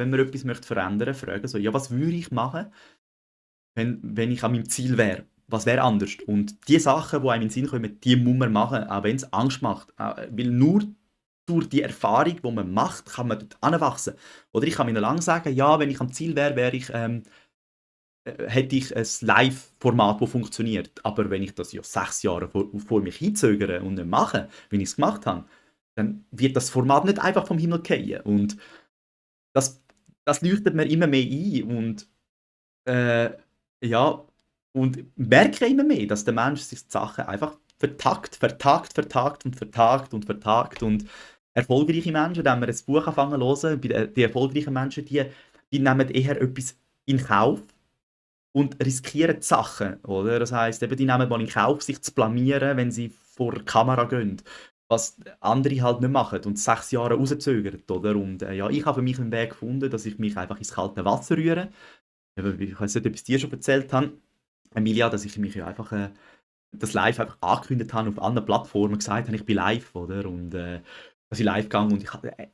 wenn man etwas möchte verändern, fragen so: «Ja, was würde ich machen, wenn ich an meinem Ziel wäre? Was wäre anders?» Und die Sachen, die einem in den Sinn kommen, die muss man machen, auch wenn es Angst macht. Weil nur durch die Erfahrung, die man macht, kann man dort anwachsen. Oder ich kann mir noch lange sagen: «Ja, wenn ich am Ziel wäre, hätte ich ein Live-Format, das funktioniert.» Aber wenn ich das ja 6 Jahre vor mich hinzögere und nicht mache, wie ich es gemacht habe, dann wird das Format nicht einfach vom Himmel fallen. Und das, das leuchtet mir immer mehr ein. Und äh, ja, und merke immer mehr, dass der Mensch sich die Sachen einfach vertagt und vertagt und vertagt. Und erfolgreiche Menschen, wenn wir ein Buch anfangen zu hören, die erfolgreichen Menschen, die nehmen eher etwas in Kauf und riskieren die Sachen, oder? Das heisst, eben, die nehmen mal in Kauf, sich zu blamieren, wenn sie vor die Kamera gehen, was andere halt nicht machen und 6 Jahre rauszögern, oder? Und ja, ich habe für mich einen Weg gefunden, dass ich mich einfach ins kalte Wasser rühre. Eben, ich weiß nicht, ob ich es dir schon erzählt habe, Emilia, dass ich mich ja einfach das Live einfach angekündigt habe auf anderen Plattformen, gesagt habe, ich bin live, oder? Und dass ich live gegangen und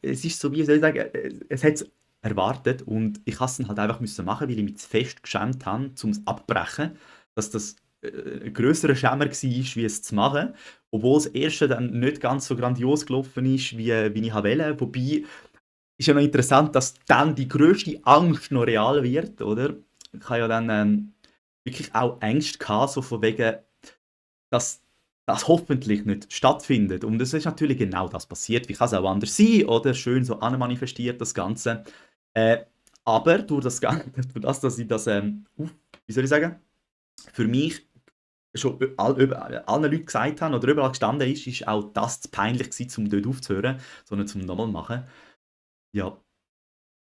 es ist so, wie soll ich sagen, es hat es erwartet und ich musste es dann halt einfach müssen machen, weil ich mich zu fest geschämt habe, um es abzubrechen, dass das ein grösserer Schämer war, wie es zu machen, obwohl das erste dann nicht ganz so grandios gelaufen ist, wie ich wollte. Wobei, ist ja noch interessant, dass dann die grösste Angst noch real wird, oder? Ich habe ja dann wirklich auch Ängste gehabt, so von wegen, dass das hoffentlich nicht stattfindet. Und es ist natürlich genau das passiert. Wie kann es auch anders sein, oder? Schön so anmanifestiert, das Ganze. Äh, aber durch das Ganze, durch das, dass ich das, wie soll ich sagen, für mich schon allen Leuten gesagt habe oder überall gestanden ist, ist auch das zu peinlich gewesen, um dort aufzuhören, sondern zum nochmal machen. Ja,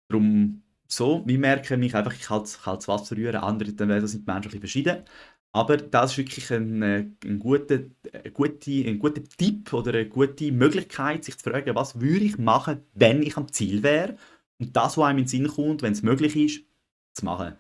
darum so, wir merken mich einfach, ich kann kaltes Wasser rühren, andere, dann sind die Menschen ein bisschen verschieden. Aber das ist wirklich ein guter Tipp oder eine gute Möglichkeit, sich zu fragen, was würde ich machen, wenn ich am Ziel wäre? Und das, was einem in den Sinn kommt, wenn es möglich ist, zu machen.